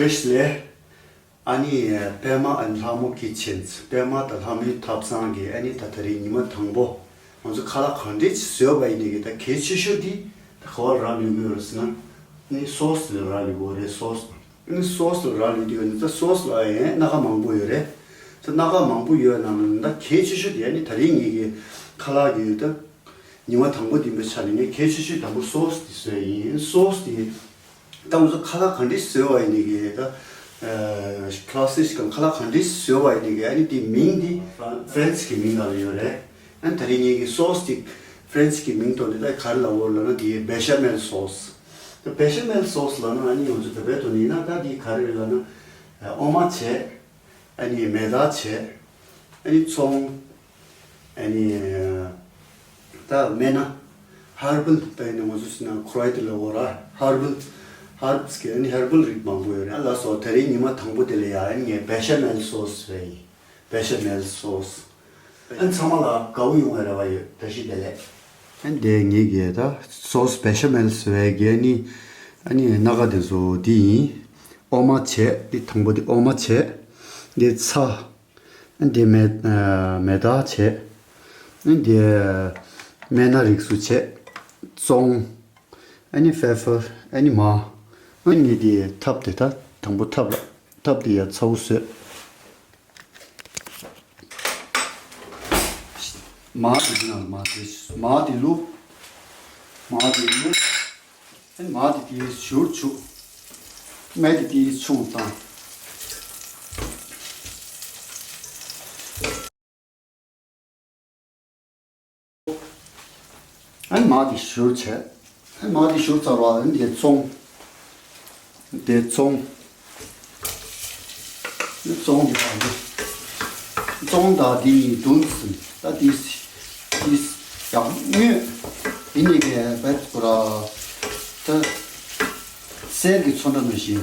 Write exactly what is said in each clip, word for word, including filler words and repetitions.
བཀྲ་ཤིས་བདེ་ལེགས། ཨ་ནི་པད་མ་ཨན་ལྷ་མོ་ཀི་ཆེན་པད་མ་དང་ལྷ་མོའི་ཐབ་ཚང་གི་ཨ་ནི་ད་ད་རེས་ཉི་མ་དང་པོ་ང་ཚོ་ཁ་ལག་གང་འདྲས་བཟོས་པ་ཡིན་ནི་གི་ད་གལ་ཆེ་ཤོས་འདི་ད་ག་བ་རག་ལས་ཀྱི་ཡོད་རེད་ཟེར་ན་ནི་སོ་སི་ལ་རག་ལས་ཀྱི་ཡོད་རེད། སོ་སི་ནི་སོ་སི་ལ་རག་ལས་ཀྱི་ཡོད་ནི་ད་སོ་སི་ལ་ཡང་སྣ་ཁ་མང་པོ་ཡོད་རེད། ད་སྣ་ཁ་མང་པོ་ཡོད་ནང་ནས་ད་གལ་ཆེ་ཤོས་དེ་ཨ་ནི་ད་རེས་ངེད་ཀྱི་ཁ་ལག་གི་ད་ཉི་མ་དང་པོ་འདི་འདྲ་ཆགས་ནས་ངས་གལ་ཆེ་ཤོས་དང་པོ་སོ་སི་དེ་བཟོས་ཡིན། སོ་སི་དེ་ད་ང་ཚོ་ཁ་ལག་ག་འདྲས་བཟོས་པ་ཡིན་ནི་གི་ད་ཨ་ཁ་ལ་སིག་གམ་ཁ་ལག་ག་འདྲས་བཟོས་པ་ཡིན་ནི་གི་ཨ་ནི་དེ་མིང་དེ་ཧྥ་རན་སི་གི་མིང་ནང་ལ་ཡོད་རེད། ཨ་ནི་ད་རེས་ངེད་ཀྱི་སོ་སི་དེ་ཧྥ་རན་སི་གི་མིང་ཐོག་ནས་ད་ག་རེ་ལབ་ཡོད་ལབ་ན་དེ་བེ་ཤ་མེལ་སོ་སི། ད་བེ་ཤ་མེལ་སོ་སི་ལབ་ན་ཨ་ནི་ང་ཚོ་བོད་པའི་ཐོག་ནས་ཡིན་ན་ད་དེ་ག་རེ་རེད་ལབ་ན་ཨ་འོ་མ་བྱས། ཨ་ནི་མེ་ཏོག་བྱས། ཨ་ནི་ཚོང་། ཨ་ནི་ད་སྨན་སྣ། ཧར་བལ། ད་ཡིན་ན་ང་ཚོ་ཟེར་ན་ཁོ་ར་ཡི་ཏི་ལ་འོ་ར་ཧར་བལ། ཧར་བལ་གི་ཨ་ནི་ཧར་བལ་རིགས་མང་པོ་ཡོད་རེད། ཨ་ལགས་སོ། ད་རེས་ཉི་མ་དང་པོ་དེ་ལ་ཡ་ཨ་ནི་ངས་བེ་ཤ་མེལ་སོ་སི་བཟོས་ཡིན། བེ་ཤ་མེལ་སོ་སི། ཨ་ནི་ཚང་མ་ལ་དགའ་བོ་ཡོང་བའི་རེ་བ་ཡོད། བཀྲ་ཤིས་བདེ་ལེགས། ཨ་ནི་དེ་ངེད་ཀྱི་ད་སོ་སི་བེ་ཤ་མེལ་བཟོས་པའི་གི་ཨ་ནི་ཨ་ནི་སྣ་ཁ་དེ་ཚོ་འདི་ཡིན། འོ་མ་བྱས། འདི་དང་པོ་འདི་འོ་མ་བྱས། འདི་ཚྭ། འདི་མེ་ཨ་མེ་ཏོག་བྱས། འདི་སྨན་སྣ་རིགས་སུ་བྱས། ཙོང་། ཨ་ནི་ཕེ་ཕར། ཨ་ནི་མར། ཨ་ནི་འདི་ཐབ་དེ་ད་དང་པོ་ཐབ་ལ་ཐབ་དེ་ཡ་ཚ་བོ་བཟོས། མར་དེ་འདི་ནང་མར་དེ་མར་དེ་བླུགས། མར་དེ་བླུགས། ཨ་ནི་མར་དེ་དེའི་བཞུར་བཅུག་སྨན་དེ་དེའི་ཆུང་བཏང་། ཨ་ནི་མར་དེ་བཞུར་བྱས། ཨ་ནི་མར་དེ་བཞུར་ཚར་བ་ཨ་ནི་དེ་བཙོང་། དེ་བཙོང་། བཙོང་དེ་བ་འདི། བཙོང་དང་དེ་གཉིས་བསྡུ་ཟིན། ད་དེ་དེ་ཡག་མོ་ཡིན་ནི་གི་བེད་ཀོ་ར་ད། གསེར་གྱི་ཚོན་ཁྲ་ནང་བཞིན་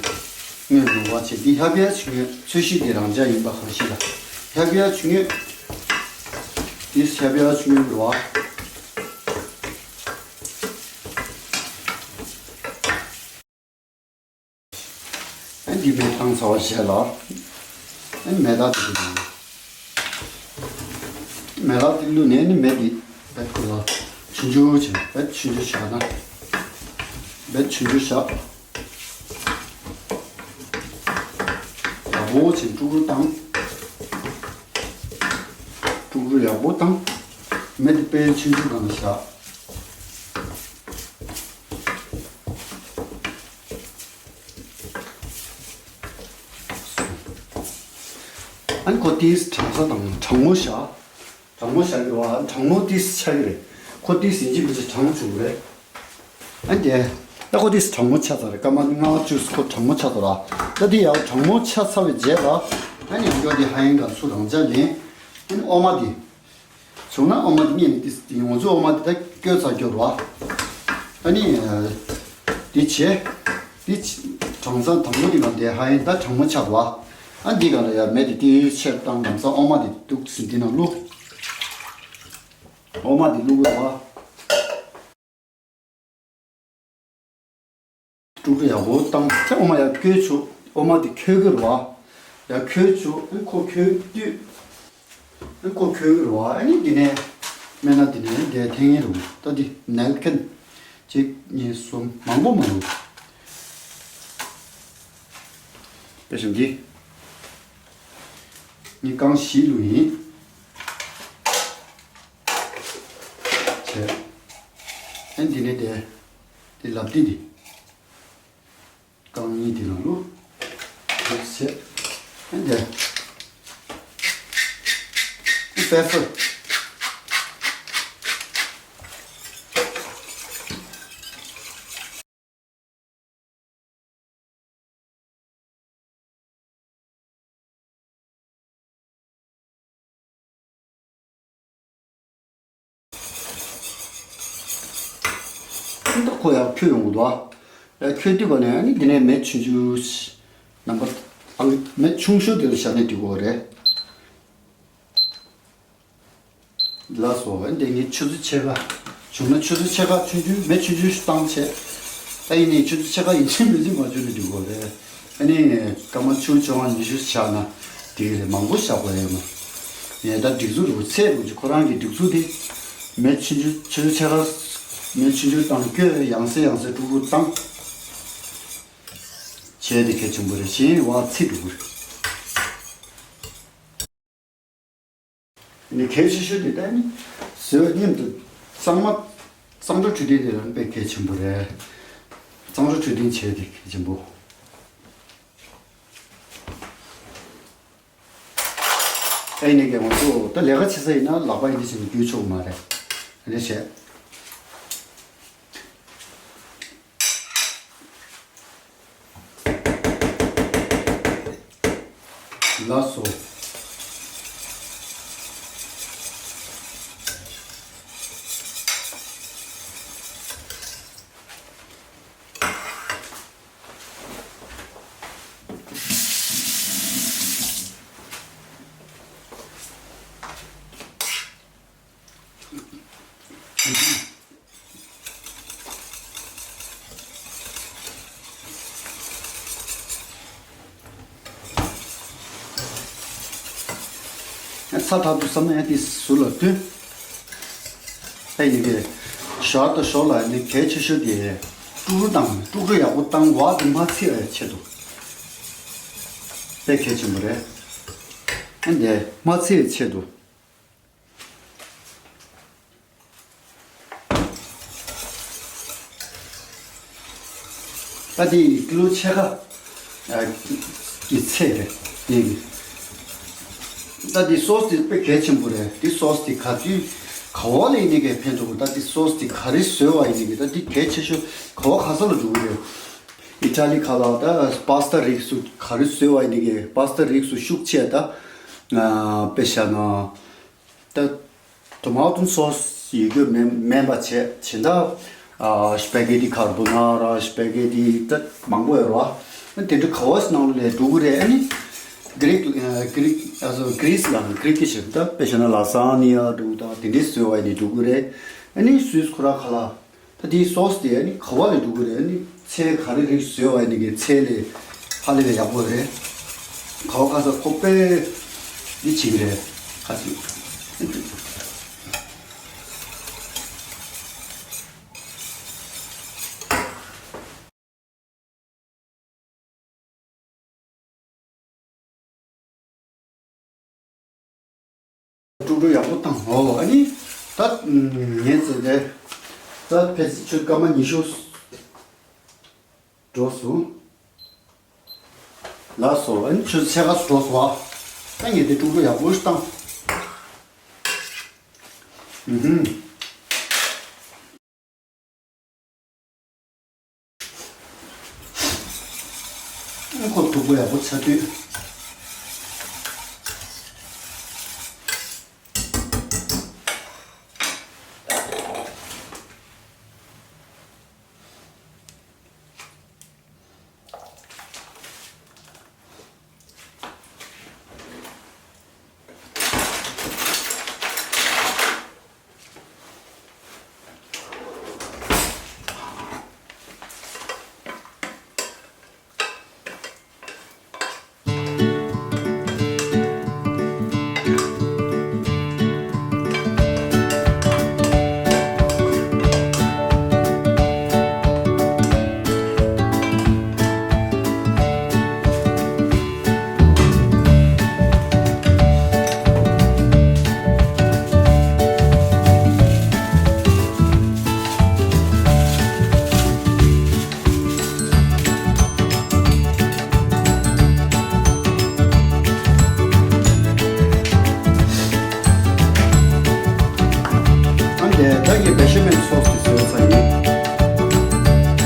དངོས་འགྲོ་བ་བྱེད། འདི་ཧབ་ཡ་ཆུ་དངོས་ཚོས་གཞི་དེ་རང་འཇགས་ཡིན་པ་གང་ཞིག་ལ། ཧབ་ཡ་ཆུ་དངོས། འདི་ཧབ་ཡ་ཆུ་དངོས་རེད་བ། ཨ་འདི་མེ་བཏང་ཚར་བ་བྱས་ལ། ཨ་མེ་ཏོག་དེ་དེ་མེ་ཏོག་དེ་བླུགས་ནས་ནི་མེ་དེ་བེད་ཁོ་ལ་ཆུང་ཆུང་བྱས། བེད་ཆུང་ཆུང་བྱས་ན། བེད་ཆུང་ཆུང་བྱས། ཡག་པོ་བྱས་དཀྲུག་དཀྲུག་བཏང་། དཀྲུག་དཀྲུག་ཡག་པོ་བཏང་། མེ་དེ་དཔེ་ཆུང་ཆུང་སྒང་ལ་བཞག་ཨ་ནི་ཁོ་ཏིས་གྲང་ས་དང་གྲང་མོ་བཞག་གྲང་མོ་བཞག་གི་བ། གྲང་མོ་ཏིས་ཆགས་ཀྱི་རེད། ཁོ་ཏིས་ཡིན་གཅིག་མིན་གཅིག་གྲང་བྱུང་གི་རེད། ཨ་ནི་དེ་ད་ཁོ་ཏིས་གྲང་མོ་ཆགས་ཚར་རེད། སྐར་མ་ལྔ་བཅུ་ཁོ་གྲང་མོ་ཆགས་ཚར་ར། ད་དེ་ཡང་གྲང་མོ་ཆགས་ཚར་བའི་རྗེས་ལ་ཨ་ནི་ཡང་སྐྱོ་དེ་ཧ་ཡང་ག་ཚུར་རང་འཇགས་ལེན། ཨ་ནི་འོ་མ་དེ། བྱུང་ན་འོ་མ་འདི་གཉིས་ནི་ཏིས་ཏིས་ང་ཚོ་འོ་མ་འདི་ད་སྐྱོ་ཚ་སྐྱོ་ར། ཨ་ནི་འདི་བྱས། འདི་གྲང་ས་དང་པོ་འདི་ང་འདི་ཧ་ཡིན་ད་གྲང་མོ་ཆགས་ར། ཨ་འདི་ག་ལ་ཡ་མེ་འདི་ཏིས་ཆེར་བཏང་ལམ་སང་འོ་མ་འདི་འདུག་སེ་འདི་ནང་བླུགས། འོ་མ་འདི་བླུགས་ར། དཀྲུག་དཀྲུག་ཡག་པོ་བཏང་། ཨོ་མ་ཡར་ཁོལ་བཅུག་ཨོ་མ་དེ་ཁོལ་གི་རེད་བ། ཡར་ཁོལ་བཅུག་ཨ་ཁོ་ཁོལ་དུས། ཨ་ཁོ་ཁོལ་གི་རེད་བ། ཨ་ནི་འདི་ནས་སྨན་སྣ་འདི་ནས་འདས་འཐེན་ངེས་རུང་ད་འདི་ནལ་ཁན་གཅིག་གཉིས་གསུམ་མང་པོ་མང་པོ། དཔེ་བཞིན་འདི་ནི་རྐང་བཞི་ལུ་ཡིན། བྱས། ཨ་ནི་འདི་ནས་འདས། འདི་ལབ་འདི་འདི། རྐང་གཉིས་དེ་ནང་ལོ། བྱས། འདི། པེ་ཕར། ཨ་ནི་ད་ཁོ་ཡར་ཁོལ་ཡོང་གི་འདུག་ཨ། ཡར་ཁོལ་དུས་ག་ནས་ཨ་ནི་འདི་ནས་མེ་ཆུང་ཆུང་ཞིག་རྣམ་པ་ཨ་མེ་ཆུང་ཤོས་དེ་ལ་བཞག་ནས་འདུག་གོ་རེད། ལགས་སོ། འདི་ངས་ཆུ་ཚོད་ཕྱེད་ཀ། བྱུང་ན་ཆུ་ཚོད་ཕྱེད་ཀ་ཆུང་ཆུང་མེ་ཆུང་ཆུང་ཞིག་བཏང་བྱས། ད་ཡིན་ནའི་ཆུ་ཚོད་ཕྱེད་ཀ་ཡིན་གཅིག་མིན་གཅིག་མ་བྱུང་ན་འགྲིག་གོ་རེད། ཨ་ནི་སྐར་མ་བཅུ་བཅོ་ལྔ་ཉི་ཤུ་བཞག་ན་དེ་གི་རེད། མང་པོ་བཞག་དགོས་ཡོད་མ་རེད། ད་སྒྲིག་འཛུགས་རུ་ཚད་རུ་ཅིག་ཁོ་རང་གི་སྒྲིག་འཛུགས་དེ་མེ་ཆུང་ཆུང་ཆུང་ཆུང་ཕྱེད་ཀ་མེ་ཆུང་ཆུང་བཏང་། སྐྱོ་ཡང་སེ་ཡང་སེ་དཀྲུག་དཀྲུག་བཏང་བྱས་དེ་གལ་ཆེན་པོ་རེད། གཞན་བ་ཚིག་འགྲོ་གི་རེད། ནི་གལ་ཆེ་ཤོས་དེ་ད་ནི་བཟོས་པ་མཉམ་དུ་གཙང་མ་གཙང་སྦྲ་འཕྲོད་བསྟེན་དེ་རང་དཔེ་གལ་ཆེན་པོ་རེད། གཙང་སྦྲ་འཕྲོད་བསྟེན་བྱས་དེ་གལ་ཆེན་པོ། ཨེ་ནི་གས་ང་ཚོ་ད་ལས་ཀ་བྱེད་ས་ཡིན་ན་ལག་པ་ཡིན་དེ་བྱས་ནས་བརྒྱུད་ཆོག་གི་མ་རེད། ཨེ་ནི་བྱས། ལགས་སོ། ཚ་ཐག་ཏུ་བསམ་ན་ཡང་དེ་ཟུར་ལ་བཏོན། ཨེ་ཡིན་གྱི། ཞར་དང་ཞོར་ལ་ནི་གལ་ཆེ་ཤོས་དེ་དཀྲུག་དཀྲུག་བཏང་། དཀྲུག་དཀྲུག་ཡག་པོ་བཏང་བ་དེ་མ་ཚིག་པའི་ཆེད་དུ་དཔེ་གལ་ཆེན་པོ་རེད། ཨ་འདི་མ་ཚིག་པའི་ཆེད་དུ། ད་དེ་ཀི་ལོ་ཕྱེད་ཀ་གི་ཚད་རེད་དེ། ད་དེ་སོ་སི་དེ་དཔེ་གལ་ཆེན་པོ་རེད། དེ་སོ་སི་དེ་ག་དུས་ག་བ་ལ་ཡིན་ནའི་གས་ཕན་ཐོགས། ད་དེ་སོ་སི་དེ་ག་རེ་བཟོས་པ་ཡིན་ནའི་གས། ད་དེ་གལ་ཆེ་ཤོས་ག་བ་ག་ས་ལ་འགྲོ་གི་རེད། ཨི་ཊ་ལི་ཁ་ལ་ད་པ་སི་ཏ་རིགས་སུ་ག་རེ་བཟོས་པ་ཡིན་ནའི་གས། པ་སི་ཏ་རིགས་སུ་ཤུགས་ཆེ། ད་དཔེ་བཞག་ན། ད་ཊོ་མ་ཊོ་སོ་སི་ཡོད་རྒྱུ་མེད་མེད་པ་བྱས། བྱས་ད་ཨ་སི་པེ་གེ་ཊི་ཀར་བོ་ན་ར། སི་པེ་གེ་ཊི་ད་མང་པོ་ཡོད་རེད་བ། དེ་འདྲ་ག་བ་ནང་ལ་འགྲོ་གི་རེད། ཨ་ནི་གྷི་རིག་ཨ་གྷི་རིག་ཨ་སོ་གྷི་རི་སི་ལ་གྷི་རིག་གི་ཞིག་ད་དཔེ་བཞག་ན་ལ་ཟ་ནི་ཡ་འདྲ་བོ་ད་དེ་འདྲའི་བཟོས་པ་ཡིན་ནའི་འགྲོ་གི་རེད། ཨ་ནི་སུད་སི་ཁོ་ར་ཁ་ལ། ད་དེའི་སོ་སི་དེ་ཨ་ནི་ག་བ་ལ་འགྲོ་གི་རེད། ཨ་ནི་ཚལ་ག་རེ་རིགས་བཟོས་པ་ཡིན་ནའི་གས་ཚལ་ལས་ཧ་ལས་པའི་ཡག་པོ་རེད། ག་བ་ག་ས་ཁོ་དཔེ་འདི་བྱེད་ཀྱི་རེད། ཁ་ཅིག་དཀྲུག་དཀྲུག་ཡག་པོ་བཏང་། འོ་ཨ་ནི་ད་ངས་ཚེ་དེ་ད་ཕལ་ཆེར་ཆུ་སྐར་མ་ཉི་ཤུ་འགྲོ་སོང་། ལགས་སོ། ཨ་ནི་ཆུ་ཚོད་ཕྱེད་ཀ་ཙམ་འགྲོ་སོང་བ། ད་ངས་དེ་དཀྲུག་དཀྲུག་ཡག་པོ་ཞིག་བཏང་། ཨུ་ཧུམ། ཁོ་དུག་པ་ཡག་པོ་ཚ་དུས། ཨ་འདས་ད་ངས་བེ་ཤ་མེལ་སོ་སི་དེ་བཟོས་ཚར་ཡིན།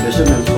བེ་ཤ་མེལ་